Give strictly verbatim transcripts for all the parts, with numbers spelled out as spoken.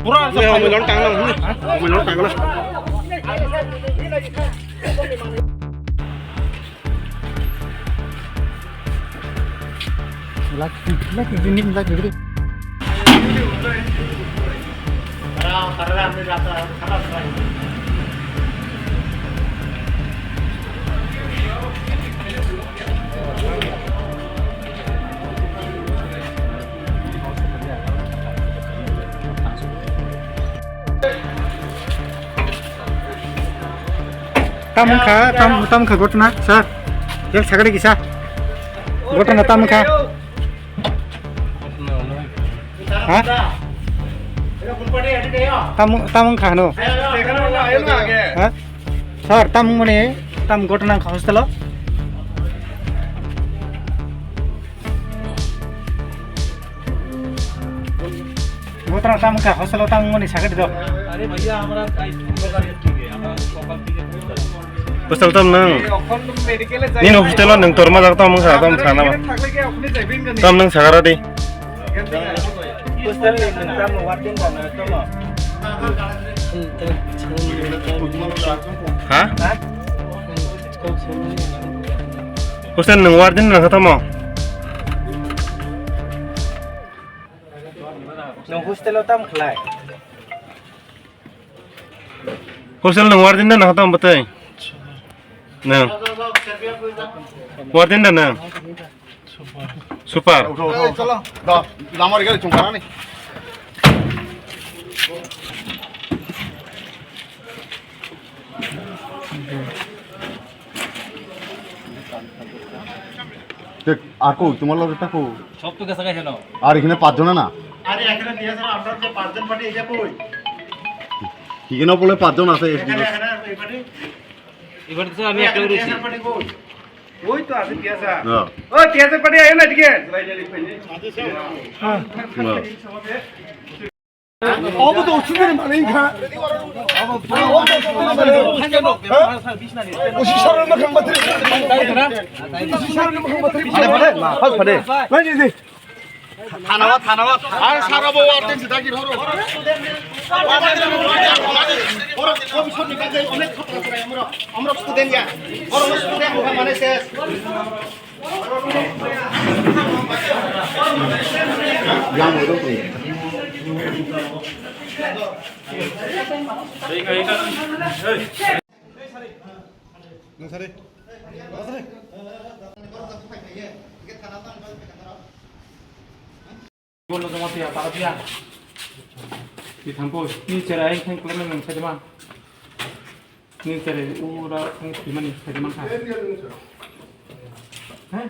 Pura sa. Mobile on tang na. Mobile on tang na. Lak, lak, lak. Tam wngkha, tam, tam wngkha ghotona, sir. Yang sakari kisa. Ghotona tam wngkha. Ha? Tam, tam wngkha hano. Ha? Sir, tam mani, tam ghotona wngkha hostel o. Ghotona tam wngkha, hostel o tam wngmani sakhe di do. Hostel tam nang. Nini hostel o nang torma jak tam wngkha, tam sana ba. Tam nang sakara di. Ha? Hostel nang warden nang kha tamo. Nwng hostel o tam khlai? Hostel nwng warden da nang tam bwtwi? Nwng warden da nwng? Super. Uthau, uthau, uthau. Da, lamar gari chungkarani. Dek, ar koi, tomar loge ta koi? সব তো গেছে গেছে না। আর এখানে পাঁচজন না? আরে এখানে দিয়ে স্যার, আমরা যে পাঁচজন পার্টি, এটা কই? এখানে বলে পাঁচজন আছে, এখানে, এখানে, এখানে। এবার তো আমি একটা করেছি। পার্টি কই? ওই তো আছে টিয়া স্যার। হ্যাঁ। ও টিয়া স্যার পার্টি আয় না এদিকে। হ্যাঁ। Obo to osubi ni manwi wngkha. Obo to osubi ni manwi wngkha. Osi saro no khang batri. Osi saro no khang batri. Phade, phade, ma, phade, phade. Nai, nai, nai. Thana wa, thana wa, thana. Ar saro bo warden se dagi roro. Oro, oro, oro, oro, oro, student ya. Oro, student, mane ses. Bono joma tiya, para tiya. Di thampui, ni cherai thang klemeng nang saidima. Ni cherai ura thang timani saidima kha. He?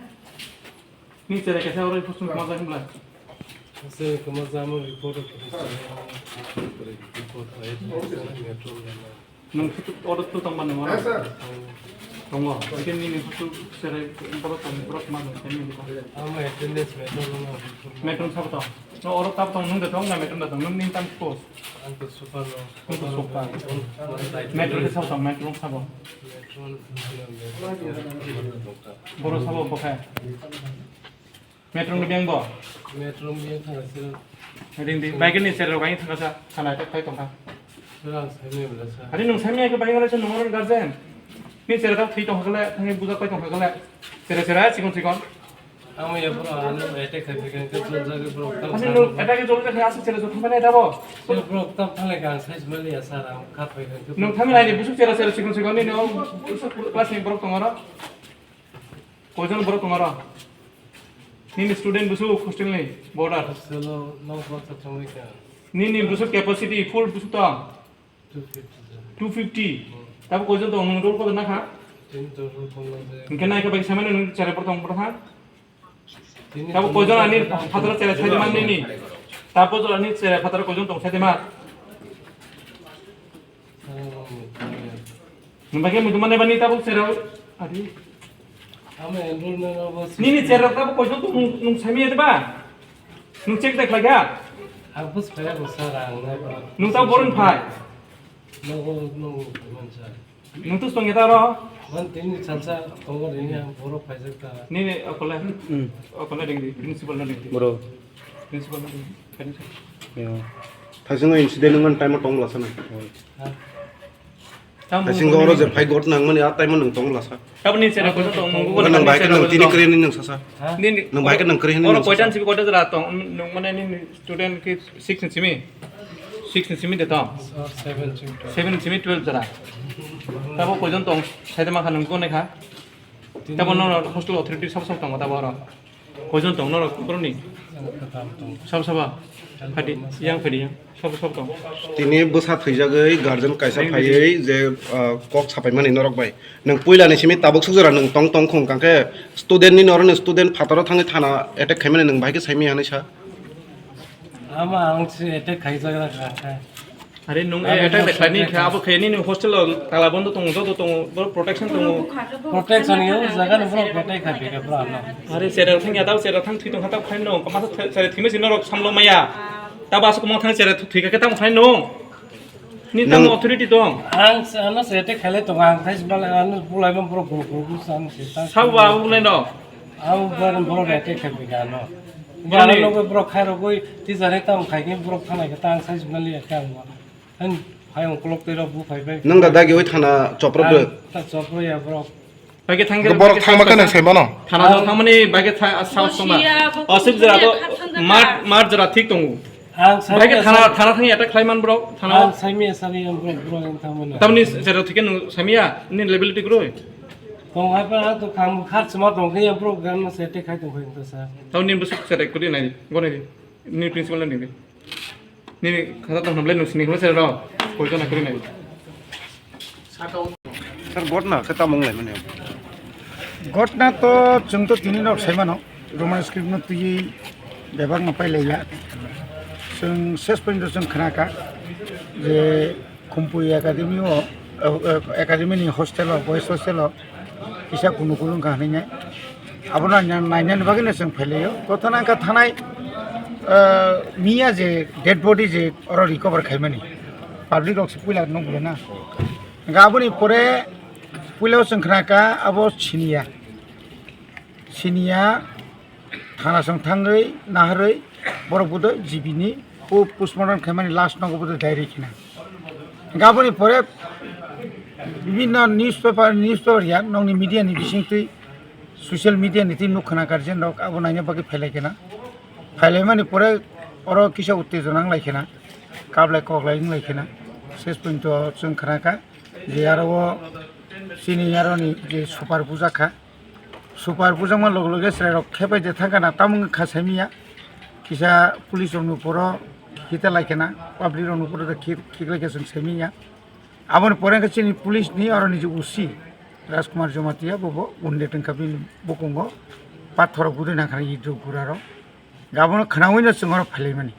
Ni cherai kesa ura ipusung kama jahim la. Ase kama jahim report. Report. Nwng order tu tongma nwng order? Yes, sir. Tongo. Hingke nini husu sere borok tong, borok ma nwng semi di ba? Ama attendance metro no. Metro sabo tong. No order tab tong nwng de tong na metro da tong nwng ning tam post. Ang to super no. Ang to super. Metro de sabo tong, metro sabo. Metro no. Boro sabo bokhe. Metro ni beng bo? Metro ni beng thang sir. Ring di, bike ni sir rok ang thang sa, sana tak thai tong kha. Sir, ang sai me bela sir. Hari nung sai me ke bike wala se nung ron guardian. Ni sir tak thai tong kha le, thang buja thai tong kha le. Sir sir sikon sikon. Ang ya bro, ano attack khai khai ke jol jage bro. Ani nung attack ke jol jage asa sir jol thang ne da bo. Sir bro, tam thang le ka sai mali ya sir, ang khat khai khai. Nung thang lai ni busuk sir sir sikon sikon ni no. Class ni bro tong aro. Koijon borok tongo aro? Nini student busu hostel ni border? Hostel o nok baksa thangwi kha. Nini busu capacity full busu tong? Two fifty sir. Two fifty? Hmm. Tabo koijon tong nwng roll call na kha? Tini to roll call na je. Hingke nai khe bai samani nwng cherai borok tong borok ha? Tini tabo to koijon ani phataro cherai sai man nini? Tabo koijon ani cherai phataro koijon tong sai ma? Nwng bagwi muitu mane bani tabuk cherok. Adi. Amo enrollment obo. Nini cherok tabuk koijon tu nung, nung sami ade ba? Nung check dek laga. Ang bus phaya bo sir, ang na. Nung tabuk boron phai. Nogo, nogo, man sir. Nung tu song eta ro. Man tini salsa tongo rini ang borok phaijak ta. Nini okole. Hmm. Okole dingdi, principal na dingdi. Bro. Principal na dingdi. Yo. Thaisingo incident wngmani time o tong bwla sana. Tamo Thaisingo oro je phai got nangmani a time o nwng tong bwla sa. Taboni chera kotor tong, Google Nang bai khe nang tini kre ni nang sasa. Nini Nang bai khe nang kre ni oro nang sasa. Koitan sibi kotor jora tong, nwng mane nini student ki six ni simi. Six ni simi de tong. Seven simi twelve jora. Tabo koijon tong, saide ma kha nwng ko ne kha. Tabo no hostel authority sab sab tong tabo oro. Koijon tong norok borokni? Sabo sabo. Phadi, yang phadi yang. Sabo sabo tong. Tini bwsa thwijagwi guardian kaisa phaiwi je, ah, kok sapaimani norok bai. Nwng puilani simi tabuk suk jora nwng tong tong khung kangkhe student ni norokni student phataro thangwi thana attack khaimani nwng bahai khe saimaya hinwi sa. Ama ang se attack khaijak kha. Are nwng attack khaini khe abo khe nini hostel o tala bondo tongo, joto tongo, borok protection tongo. Protection ni o jaga ni borok attack khai pika bro ano. Are chera thang ya tao chera thang thwi tong kha tao khai no, kama sa chera thwi mesi norok samlo maya. Tabo asuk mo thang chera thwi kha khe tamo khai no. Ni tamo authority tong. Ang ano se attack khaile tong ang khai sibal ano bulai mo borok guru guru san se. Sabo ba bulai no. Ang borok borok attack khai pika ano. Borok ni logo borok khai rogoi tijare tamo khai khe borok thanai khe tang sai sibal ya khe ang. Ang hai ongkolok tei rok bu phai bai. Nwng da dagi oi thana chopro bro. Ta chopro ya bro. Bagi thang borok thang ma kana sai mano. Thana thang mani bagi thang sahos tong ma. Asuk jora to mar mar jora thik tongo. Ang sai bagi thana thana thang ya ta khlai man bro. Thana ang sai mi sai ya bro bro yang thang mani. Tamni jora thik no sai mi ya ni level tik roi. Tong hai pa to kham khar chuma tong khe ya bro gan ma se te khai tong khai ta sa. Tamni busuk se te kuri nai. Gone di. Ni principal ni. Nini khata tong hamle nung sini hwse ro. Koi jona kri nai. Sir, gotna khe tamo wng lai mani? Gotna to chwng to tini nok sai mano. Roman script no twi bebak no pai lai ya. Chwng ses point chwng khna kha je Khumpui Academy o, eh, eh, Academy ni hostel o, boys hostel o kisa kunu kunu wngkha hinwi nai. Abono nai-, nainani bagwino chwng phailaio. Kothana wngkha thanai, eh, miya je dead body je oro recover khaimani. Public rok se puila nukgo na. Hingkhe aboni pore puila o chwng khna kha abo siniya. Siniya. Thana song thangwi naharwi borok budoi G B ni po-, postmortem khaimani last nogo budoi diary khina. Hingkhe aboni pore bibinno newspaper, newspaper ya nokni media ni bisingtwi social media ni twi nuk khna guardian rok abo naina bagwi phailai khna. Phailaimani pore oro kisa uttejona wnglai khna. Kablai koklai wnglai khna. Ses porjonto chwng khna kha je aro o chini aroni je super bujakha. Super bujakma loge loge chwrairok khe bai je thangkha na, tamo wngkha saimiya. Kisa police rokni uporo hita laikha na, public rokni uporo da khik, khiklai khe chwng saimiya. Aboni pore khe chini police ni oroni je O C Rajkumar Jamatia, bobo wounded wngkha bini bukungo, pathor rok gudui nangkha na idrok gura rok. Abono khnaui no chwng oro phailaimani.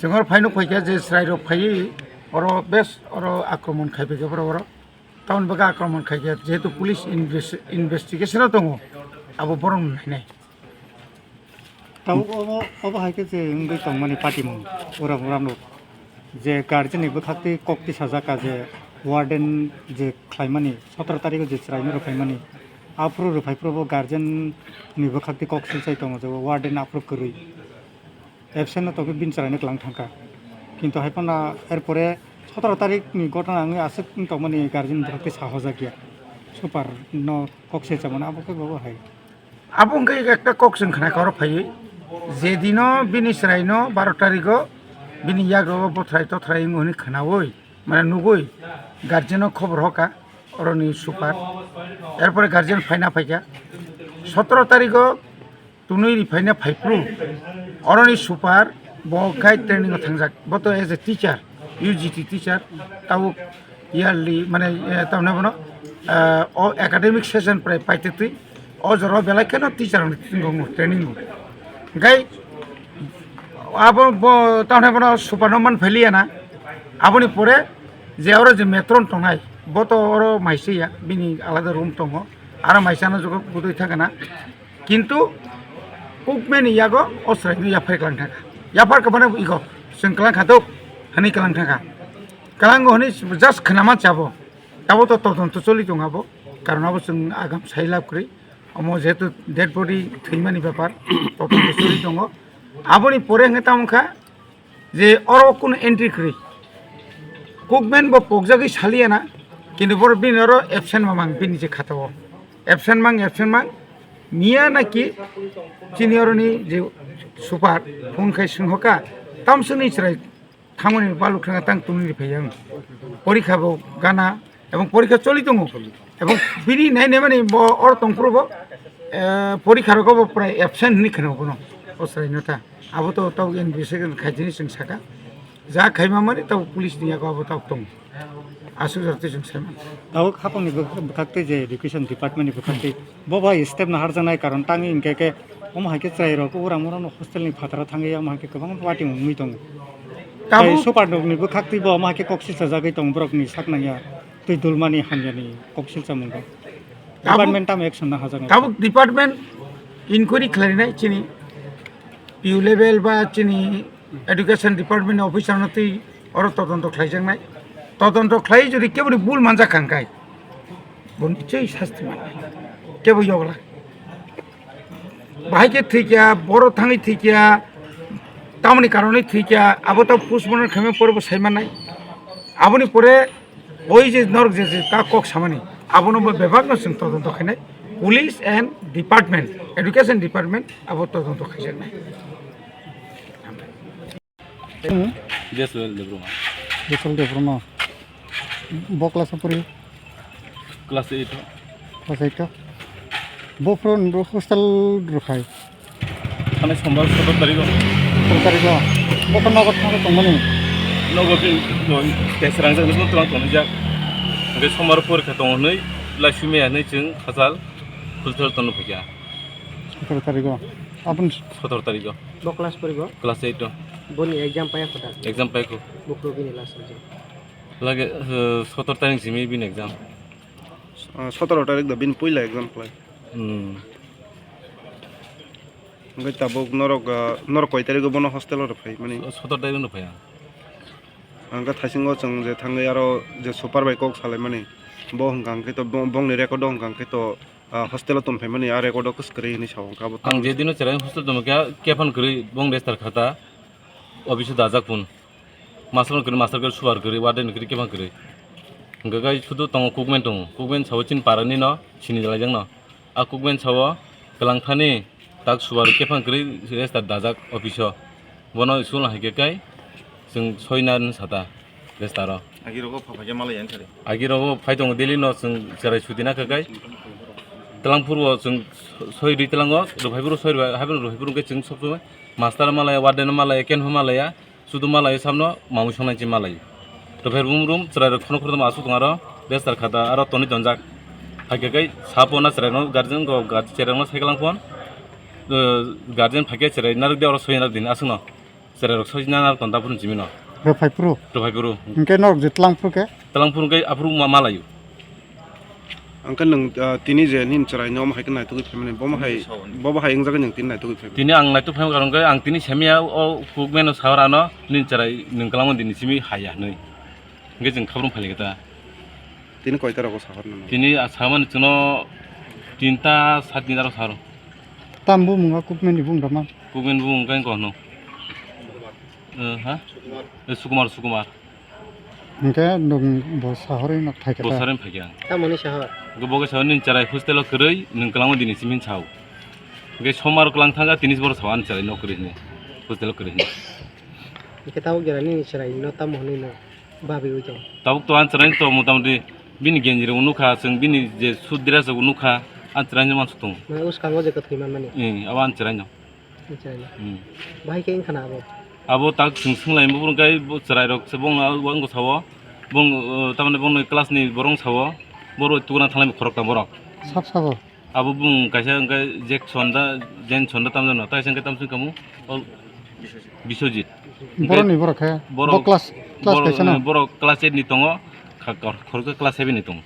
Chwng oro phaino khaikha je chwrairok phaiwi oro bes oro akromon khaibaikha borok oro. Tamoni bagwi akromon khaikha jehetu police inves-, investigation o tongo abo borokno nainai. Tabuk obo, obo hai khe je wngwi tongmani patimung uram uram rok je guardian ni bwkhaktwi kok tisajak kha je warden je khlaimani sotoro tarikh o je chwraino rwphaimani aphuru rwphai phuru bo guardian ni bwkhaktwi kok silchai tongo je warden aphuru kwrwi. Absent no tongwi bini chwraino kwlang thangkha. Kintu hai phano erpore sotoro tarikh ni gotona wngwi aswk wng tongmani guardian ni bwkhaktwi sahojakya. Super no kok se chamani abo khe bobo hai. Abo wngkha ekta kok chwng khna kha oro phaiwi. Je dino bini chwraino baro tarikh o bini yago bothrai tothrai wngwi hwnwi khnaui, mane nugui guardian no khobor hoka oroni super. Erpore guardian phaina phaikha. Sotoro tarikh o Tunui ri phaina phaiphru oroni super bo khai training o thangjak, bo to as a teacher, U G T teacher, tabuk yearly mane, eh, tamne bono, eh, o academic session prai paitwi twi o jora belai kheno teacher rokni tongo training o. Hingkhai abo bo tamne bono super no man phailiya na, aboni pore je oro je matron tongnai bo to oro maisaya, bini alada room tongo, aro maisano jogo budui thangana. Kintu kukmeni yago o chwraino yaphar kwlang thangkha. Yaphar kwmano ego chwng kwlang kha dok hwnwi kwlang thangkha. Kwlango hwnwi just khwnama chabo. Tabuk to todonto choli tongo abo. Karon abo chwng agam sai lab kwrwi. Omo jehetu dead body thwimani bepar, todonto choli tongo. Aboni pore hwnkhe tamo wngkha Je oro kunu entry kwrwi. Cookman bo pokjagwi saliya na, kintu boro bini oro absent mamang bini je khata o. Absent mang, absent mang, miya naki chini oroni je super phone khai swnghoka, tamswkni chwrai thamoni baluk thanga tang tungni phai ang. Porikha bo gana, ebong porikha choli tongo. Ebong bini nai nemani bo or tongphuru bo, eh, porikha rogo bo prai absent hinwi kheno bono. O chwrai no ta. Abo to tabuk investigation khaijini chwng saka. Ja khaima mani tabuk police ni yago abo tabuk tongo. Aswk jora twi chwng sai mano. Tabuk hapangni bwkhak twi je education department ni bwkhak twi bo bai step no harjaknai karon tangwi hinkhe khe omo hai khe chwrai rok uram uram no hostel ni phataro thangwi omo hai khe kwbang party wngwi tongo. Tabuk tei super rok ni bwkhak twi bo omo hai khe kok silsa jagwi tongo borok ni sak nangya twi dulmani hamya ni kok silsa mungo. Tabuk department tamo action no hajaknai. Tabuk department inquiry khlainai chini P U level ba chini education department ni officer no twi oro todonto khlaijaknai. Todonto khlai jodi keboni bul manjak kha hwnkhe bo nichoi sasti manai. Kebo yogla. Bahai khe thwikya, boro thangwi thwikya, tamoni karonwi thwikya, abo to postmortem khaima pore bo sai mannai. Aboni pore oi je norok je je ta kok samani, abono bo bebak no chwng todonto khainai. Police and department, education department abo todonto khaijaknai. Hmm? Jeswel Debbarma. Jeswel Debbarma. Bo class o pori? Class eight o. Class eight o. Bo phuru bo hostel rwkhai? Thani sombar sotor tarikh o. Sotor tarikh o. Bo khe nogo thangwi tongmani? Nogo bini tong, tei srangjak nukno twlang tonijak. Hwnkhe sombar porikha tongo hwnwi, laisumaya hwnwi chwng khachal hostel tono phaikha. Sotor tarikh o. Aboni sotor tarikh o. Bo class poribo? Class eight o. Boni exam paya kho da? Exam paikho. Buphuru bini last exam. Lage, eh, sotor tarikh simi bini exam. Ah, sotoro tarikh da bini puila exam khlai. Hmm. Hwnkhe tabuk norok, ah, norok koi tarikh o bono hostel o rwphai mani? Sotor tarikh o rwphai ang. Hwnkhe thaisingo chwng je thangwi aro je super bai kok salaimani, bo hwnkha hwnkhe to bo-, bongni record o hwnkha hwnkhe to, ah, hostel o tongphaimani, ah, record o kwswk kwrwi hinwi sao hwnkha abo. Ang je dino cherai hostel tongkha, kephan kwrwi bong restar khata, office o dajak phun. Master kwrwi, master kwrwi, super kwrwi, warden kwrwi, kephan kwrwi. Hwnkhe kai sudu tongo, cookman tongo. Cookman sao chini para ni no, sini laijak no. A cookman sao kwlang thani tak subar kephan kwrwi restar dajak office o. Bono school hai khe kai chwng soi na sata restar o. Agi rogo pha phaikhe malai yang khare. Agi rogo phai tongo daily no chwng cherai suti na khe kai. Twlangphuru o chwng soi ri twlango, rwphai phuru soi rwphai, hai phuru rwphai phuru khe chwng sob somoi master malaya, warden malaya, ken malaya. Sudu malai samno mamui songnai chi malai. Rwphai rum rum chwrai rok khoroknwi khoroknwi aswk tong aro restar khata aro tonwi tonjak. Hakhe kai sapo na chwrai no guardian go guard cherang no sai kalang phon. Guardian phakhe chwrai narwk de oro soi narwk din aswk no. Chwrai rok soi na narwk ton da phuru jimi no. Rwphai phuru? Rwphai phuru. Hwnkhe norok je twlang phuru khe? Twlang phuru khe aphuru ma malaio. Ang khe nwng, ah, tini je nini chwraino omo hai khe naitugwi phaimani, bomo hai, bobo hai wngjagwi nwng tini naitugwi phaimani. Tini ang naituk phaima karon khe ang tini semiya o cookman o sahor ano nini chwrai nwng kwlangma dini simi haya hinwi. Hwnkhe chwng khabrwng phailai khe ta. Tini koita rogo sahor nang? Tini a samani chwngno tinta sat tinta rok sahor. Tam bumung o cookman ni bumung rok ma? Cookman bumung khe wngkha hwno. Eh, ha? Eh, Sukumar, Sukumar. Hwnkhe nwng bo sahorwi nok thai khe ta? Bosarwi phai khe ang. Tamoni sahor? Hwnkhe bo khe sao nini chwrai hostel o kwrwi, nwng kwlangma dini simi sao. Hwnkhe somar kwlang thangkha, tini se boro sao ani chwrai nok kwrwi hwnwi, hostel o kwrwi hwnwi. Hwnkhe tabuk jora nini chwrai no tamo hwnwi no babwi oi tongo? Tabuk to ani chwrai to motamoti bini genji rok nukha, chwng bini je suit dress rok nukha, ani chwrai no mansuk tongo. Mane uskango je kwthwi manmani? Ee, abo ani chwrai no. Acha, acha. Hmm. Bahai khe wngkha na abo? Abo tak chwng swnglaimani, bo hwnkhe bo chwrairok se bongno wngkha sao. Bong, uh, tamni bongni class ni borok wngkha sao. Borok tuguna thalai khoroktham borok. Sab sabo? Abo bung kaisa hwnkhe Jackson da, Jenson da tamjano. Taisa hwnkhe tamsong kamu, o Biswajit. Borok ni borok khe? Borok, bo class, class borok, kaisa no? Eh, borok class eight ni tongo, kha-, kor-, khoroksa class seven ni tongo.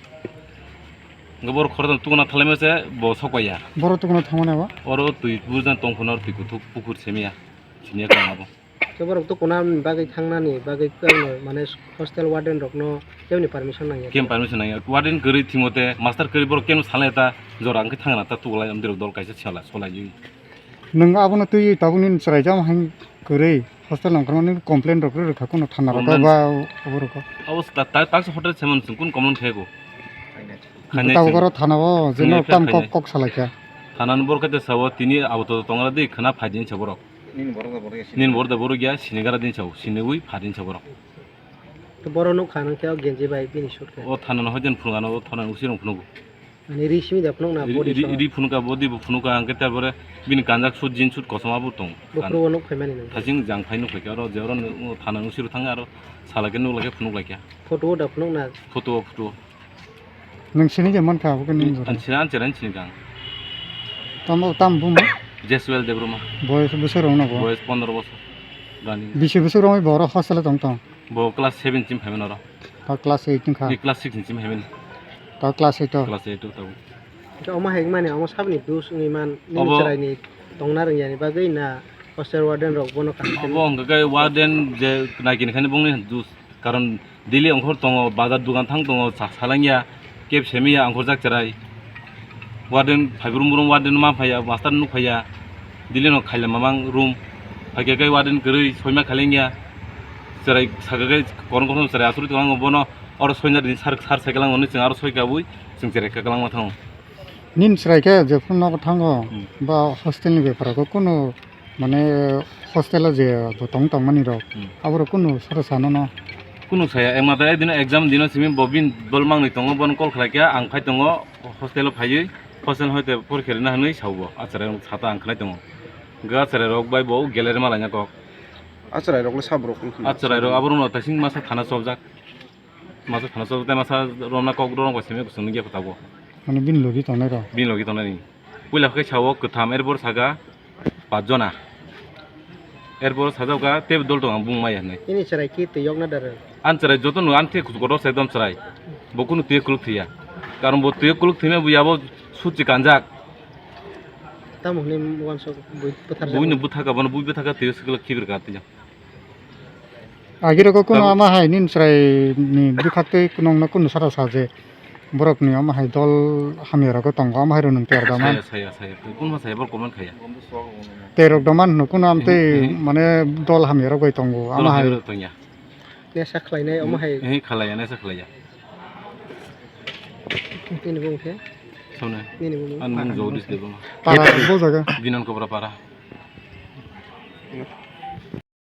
Hwnkhe borok khoroksa tuguna thalaima se bo sokpaiya. Borok tuguna thangmani abo? Oro twi bujna tong phano twi kuthuk pukur semiya. Siniya tong abo. Khe borok tuguna bagwi thangnani bagwi kebo mane hostel warden rokno keboni permission nangya? Keboni permission nangya. Warden kwrwi thwngmate master kwrwi borok keboni salai ta jora hwnkhe thangna ta tuglai amdirok dol kaisa sala solaiwi. Nwng abono twiwi tabukni chwraijak hai kwrwi? Hostel nangkukmani complain rok rwkha kuno thana rok Complain. Ba obo rok. Abo ta-, ta-, taksa hotel seman sung kun complain khaiko. Khainai Tabuk sung. Oro thana o jeno Khainai tam khainai. Kok, kok salaikha. Thana ni borok khe sao tini abo to tongra di khna phaidin sa borok. Nini borok da borok ya, sini gara din sao, sini ui phaidin sa borok. To borok nuk kha nang khe o genji bai bini sut khe. O thana no hojen phunukano, o thana usirong phunugo. Ani ri simi da phunuk na Ri, body ri, so. Ri phunukha, body bo phunukha, hwnkhe tar pore bini kanjak sut, jeans sut kosom abo tong. Bo phuru o nuk phaimani nang. Thasing jang phai nuk phaikha, oro je oro nuk, thana usiro thang aro sala khe nuk laikha, phunuk laikha. Photo o da phunuk na. Photo o, photo o. Nwng sini je mankha abo khe nwng An jora. Sini, an chera sini kang. Tamo, tam buma? Jeswel Debruma. Boyes bwswk rok no bo? Boyes pondro bosor. Running. Bisi bwswk rok bo oro hostel o tong tong? Bo class seven sim phaimani oro. Ta class eight wngkha? Ni class six sim phaimani. Ta class eight o? Class eight o tabuk. Hwnkhe omo hai wngmani omo saboni dos wngwi man nini Obo chwraini tongna rwngyani bagwi na hostel warden rok bono kaham khe Obo hwnkhe khe warden je naikini khani bongni dos karon daily ongkhor tongo, bazar dogan thang tongo, sa-, salangya, keb semiya ongkhorjak chwrai. Warden phai brum brum warden ma phaiya, master nuk phaiya. Daily no khaila mamang room. Phaikhe khe warden kwrwi soima khailengya. Chwrai sakha khe korong kosom chwrai asuri tonglango bono oro soina din sar, sar sai kwlango hwnwi chwng aro soi kabui chwng chwrai kwlangma thango. Nini chwrai khe jephuru nogo thango Hmm. Ba hostel ni bepar o kunu Mane hostel o je bo tong tongmani rok, Hmm. Aborok kunu sara sano no? Kunu saya, ekmatro ekdin exam dino simi bo bin bol mangni tongo, bono call khlai kha, ang phai tongo hostel o phaiwi, hostel hoite porikha rwna hwnwi sao bo, achara sata ang khlai tongo. Hwnkhe achara rok bai bo gelai rwma laina kok. Achara rok le sabo rok wngkha na? Achara rok aborok no taising masa thana chopjak. Masa thana chok tei masa romna kok rong bai simi kusung nugya tabuk. Mane bini logi tongnai rok. Bini logi tongnai ni. Puila khe sao kwtham, erpor saka pach jona. Erpor sajak ka tei dol tong ang bung maya hinwi. Ini chwrai ki twi yok na dara? An chwrai joto no an thik kotor se ekdom chwrai. Bo kunu twi kuluk thwiya. Karon bo twi kuluk thwima bo yabo suchi kanjak. Tamo hwnwi uansuk bui bwthar Bui no jak. Bwthaka bono bui bwthaka twi swkla khibir ka twi. Agirok o kunu Tabuk. Ama hai nini chwrai ni bwkhak twi nongno kunu sara sa je borok ni ama hai dol hamya rok tongo ama hai rok nwng ter da man. Saya, saya, saya. Kunu saya bor comment khaya. Ter rok da man hwno kunu am tei Mhm, mhm. Mane dol hamya rok bai tongo ama hai. Dol hamya rok tongya. Nesa khlainai ama hai. Eh, khlaiya, nesa khlaiya. Nini bung khe? Sone. Nini bung. An bung Jogdish Debbarma. Para bo jaga. Binan Kobra para.